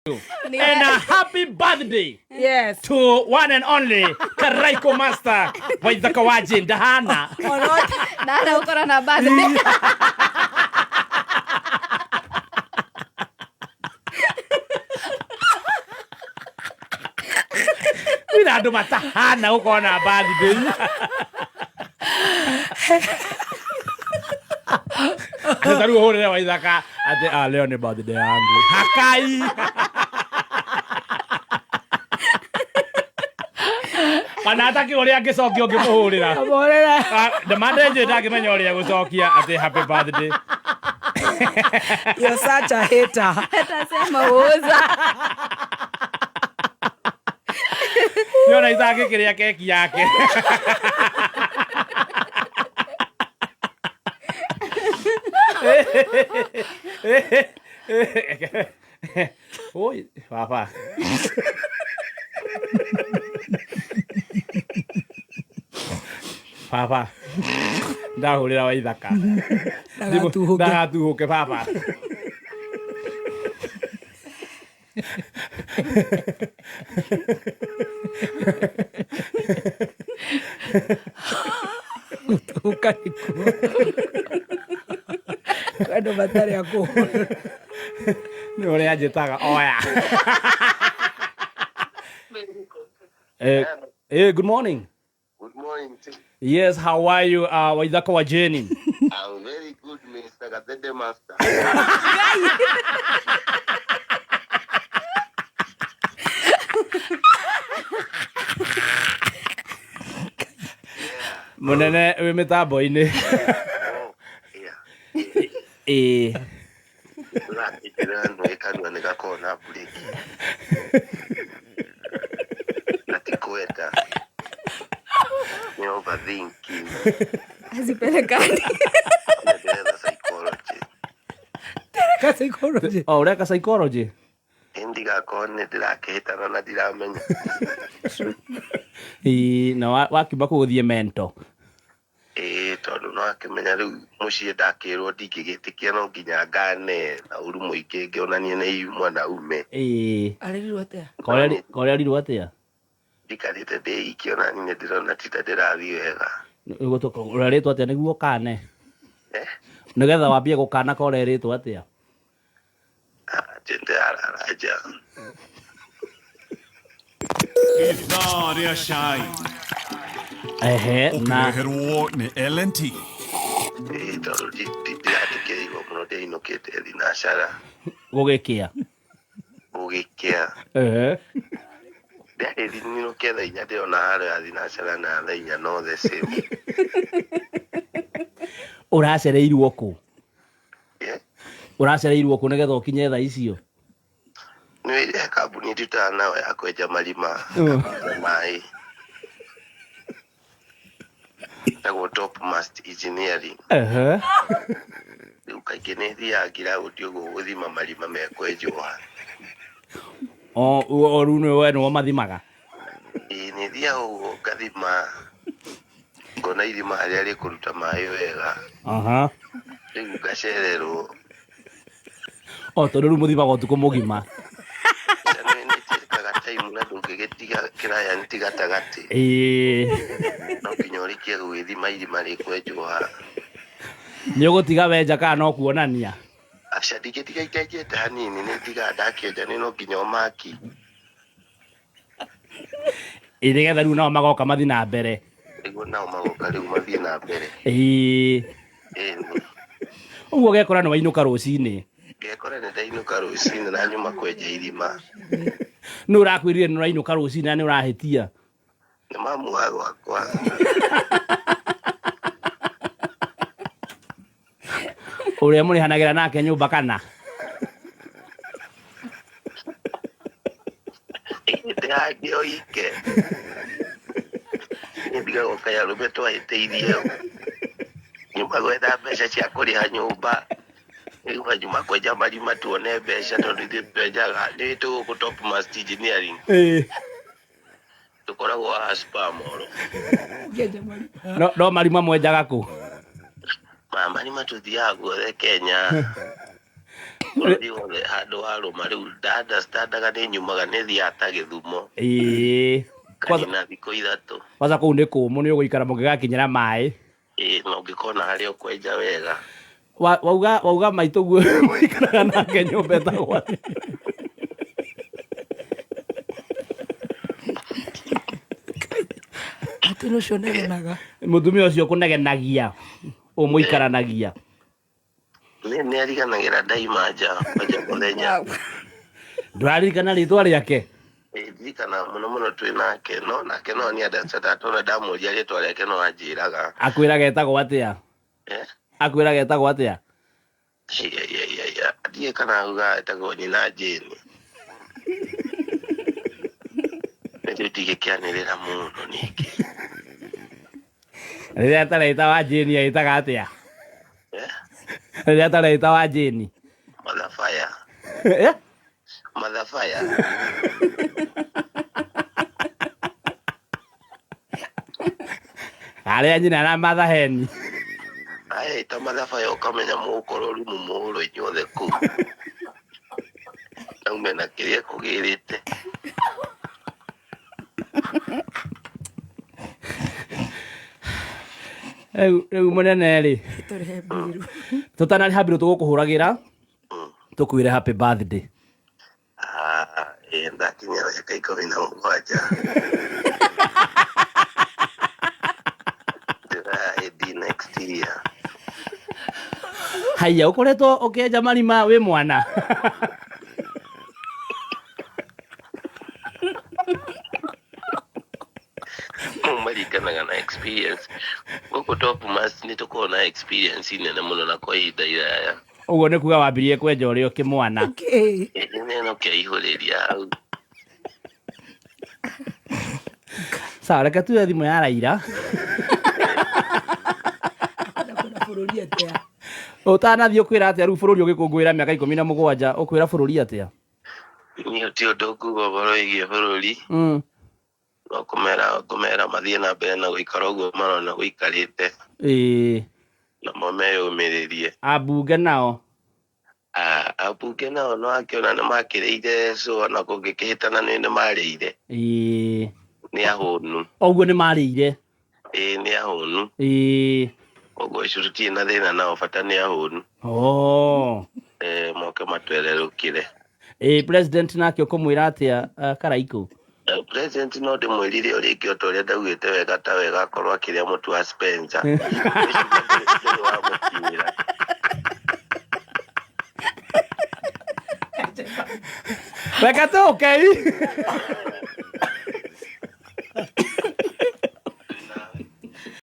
And a happy birthday to one and only Karaiko Master Waithaka wa Jane Ndahana. Ndahana gũkorwo na birthday. Kwĩna andũ matahana gũkorwo na birthday. Atĩ ta rĩu ũhũrĩre Waithaka atĩ ah, leo nĩ birthday yangu. Hakai. Kana atakĩ ũrĩa angĩcokia ũngĩmũhũrĩra. Mũhũrĩre. Ah, ndamande njũĩ ndangĩmenya ũrĩa gũcokia atĩ happy birthday. You're such a hater. Atasema uza. Nĩona itangĩkĩrĩa keki yake. Oi, baba. Baba. Ndahũrĩra Waithaka. Ndagatuhũke. Ndagatuhũke baba. Gũtuhũka nĩkuo. Kwĩ andũ matarĩ a kũhũrĩra. Nĩ ũrĩa anjĩtaga oya. Eh, eh, good morning. Good morning. Tim. Yes, how are you? Waithaka wa Jane. I'm very good, Mr. Gatede Master. Mũnene wĩ mĩtambo-inĩ. Oh, yeah. Ĩĩ. Ũrakĩnjĩra nĩ kanua nĩ gakoragwo na mburĩki. Na ti kwenda. Nĩ overthinking. Hazipelekani. Na ndĩretha psychology. Ka psychology. O, ũreka psychology? Ĩ ndigakorwo nĩ ndĩrakĩhĩtana na ndiramenya. Ĩĩ, na wakiuma kũu ũthiĩ mental. Ĩĩ tondũ no akĩmenya rĩu mũciĩ ndakĩrwo ndingĩgĩtĩkia no nginya ngane na ũru mũingĩ ngĩonanie nĩ mwanaume. Ĩĩ. Arerirwo atĩa? Korerirwo atĩa? Ndikarĩte ndĩ iki ona niĩ nĩ ndĩrona ti ta ndĩrathiĩ wega. Ũrerĩtwo atĩa nĩguo ũkane? Eh? Nĩgetha wambie gũkana ka ũrerĩtwo atĩa? Ah, atĩ ndĩrarara nja. Ithaa rĩa cai. Ehe, na Ũkĩreherwo nĩ L&T. Ĩĩ tondũ ndiratĩkĩrĩirwo mũno ndĩinũkĩte thinacara gũgĩkĩa. gũgĩkĩa. Ehe. Ndĩarĩ nyinũke thaa inya ndĩrona haro ya thinacara na thaa inya no the same. Ũracereirwo kũ? Eh? Ũracereirwo kũ nĩgetha ũkinye thaa icio? Nĩ ĩrĩa kambuni ndutaga nayo ya kwenja marima na kwenja maĩ. Ĩtagwo Top Mast Engineering. Ehe. Rĩu kaingĩ nĩ thiaga ngiraũndi ũguo gũthima marima mekwenjwo. O, o rĩu nĩ we nĩwe mathimaga? Ĩĩ nĩ thiaga ũguo ngathima ngona irima harĩa rĩkũruta maĩ wega. Aha. Rĩu ngacererwo. O, tondũ rĩu mũthimaga ũtukũ mũgima. Nĩ njĩkaga time na ndũngĩgĩtiga client gatagatĩ. Ĩĩ. No nginya ũrĩkie gũgĩthima irima rĩkwenjwo haha. Nĩ ũgũtiga wenja kana no kuonania? Aca ndingĩtiga itenjete hanini nĩ ndigaga ndakĩenja nĩ no nginya ũmaki. Ĩ nĩgetha rĩu nao magoka mathiĩ na mbere. Nĩguo nao magoka rĩu mathiĩ na mbere. Ĩĩ. Ĩni. Ũguo ũgekora nĩ wainũka rũcinĩ. Ngekora nĩ ndainũka rũcinĩ na nyuma kwenja irima. Nũ ũrakwĩrire nĩ ũrainũka rũcinĩ na nĩ ũrahĩtia? Nĩ mamu wa gwakwa. Ũrĩa mũrĩhanagĩra nake nyũmba kana? Ndĩrangia oike. Niĩ ndigagwo kaĩ arũme twahĩtĩirie ũ. Nyuma gwetha mbeca cia kũrĩha nyũmba. Rĩu nyuma kwenja marima tuone mbeca tondũ ithuĩ twenjaga nĩ tũgũkũ Top Mast Engineering. Ĩĩ. Tũkoragwo haha Spar Mall. No, no marima mwenjaga kũ? Ma marima tũthiaga guothe Kenya. Bũrũri wothe handũ warũma rĩu ndandastandaga nĩ nyumaga nĩ thiaga ta Gĩthumo. Ĩĩ. Kwanza Kanina thikũ 3. kwanza kũu nĩ kũmũ nĩ ũgũikara mũngĩgakinyĩra maĩ. Ĩĩ na ũngĩkona harĩa ũkwenja wega. Wauga maitũ guo mũikaraga nake nyũmba ĩtagwo atĩa? Atĩ nĩ ũcio negenaga. Mũtumia ũcio ũkũnegenagia ũmũikaranagia. Nĩ ariganagĩra ndaima nja kwanja mũthenya. Ndũraririkana rĩtwa rĩake? Ndirikana mũno mũno twĩ nake no nake no nĩ understand tondũ ndamũria rĩtwa rĩake no anjĩraga. Akwĩraga etagwo atĩa? Eh? Akwĩraga etagwo atĩa? Iya. Ndiũĩ kana auga etagwo nyina Jane. Rĩu ndingĩkĩanĩrĩra mũno ningĩ. Rĩrĩa atareta wa Jane agĩtaga atĩa? Eh? Rĩrĩa atareta wa Jane. Motherfire. Eh? Motherfire. Arĩa nyina na Mother Hen. Aita Motherfire ũkamenya mũgũkorwo rumu mũhũrwo inyuothe kũu. Naume na kĩrĩa kũgĩrĩte. Rĩu mũnene rĩ. Tũrĩhe mbiru. Tũtanarĩha mbiru tũgũkũhũragĩra tũkwĩre happy birthday. Ah, ĩĩ ndakinyia mĩaka 17. Ndĩra next year. Haiya ũkoretwo ũkĩenja marima wĩ mwana. Mau maringanaga na experience. Gũkũ Top Mast nĩ tũkoragwo na experience nene mũno na kwa ihinda iraya. Ũguo nĩ kuga wambirie kwenja ũrĩ o kĩmwana. Okay. Ĩĩ no kĩaihũrĩria hau. Sawa, reke tuoe thimũ ya Raila. Na kwĩra bũrũri atĩa? Ũtanathiĩ ũkwĩra atĩa rĩu bũrũri ũgĩkũngũĩra mĩaka 17 ũkwĩra bũrũri atĩa? Niĩ gũtirĩ ũndũ nguga ũhoro wĩgiĩ bũrũri. No kũmera mathiĩ na mbere na gũikara ũguo marona gũikarĩte. Ĩĩ. Namo meyũmĩrĩrie. Ambunge nao? Ambunge nao no akĩona nĩ makĩrĩire so ona kũngĩkĩhĩtana nĩ marĩire. Ĩĩ. Nĩ ahũnu. Ũguo nĩ marĩire. Ĩĩ nĩ ahũnu. Ĩĩ. Koguo icio tũtirĩ na thĩna nao bata nĩ ahũnu. Oh. Moke matwererũkĩre. Ĩĩ president nake ũkũmwĩra atĩa Karaikũ? President no ndĩmwĩrire o rĩngĩ o ta ũrĩa ndaugĩte wega ta wega akorwo akĩrĩa mũtu wa Spencer. Ndũrĩ wamũkinyĩra. Reke tũke.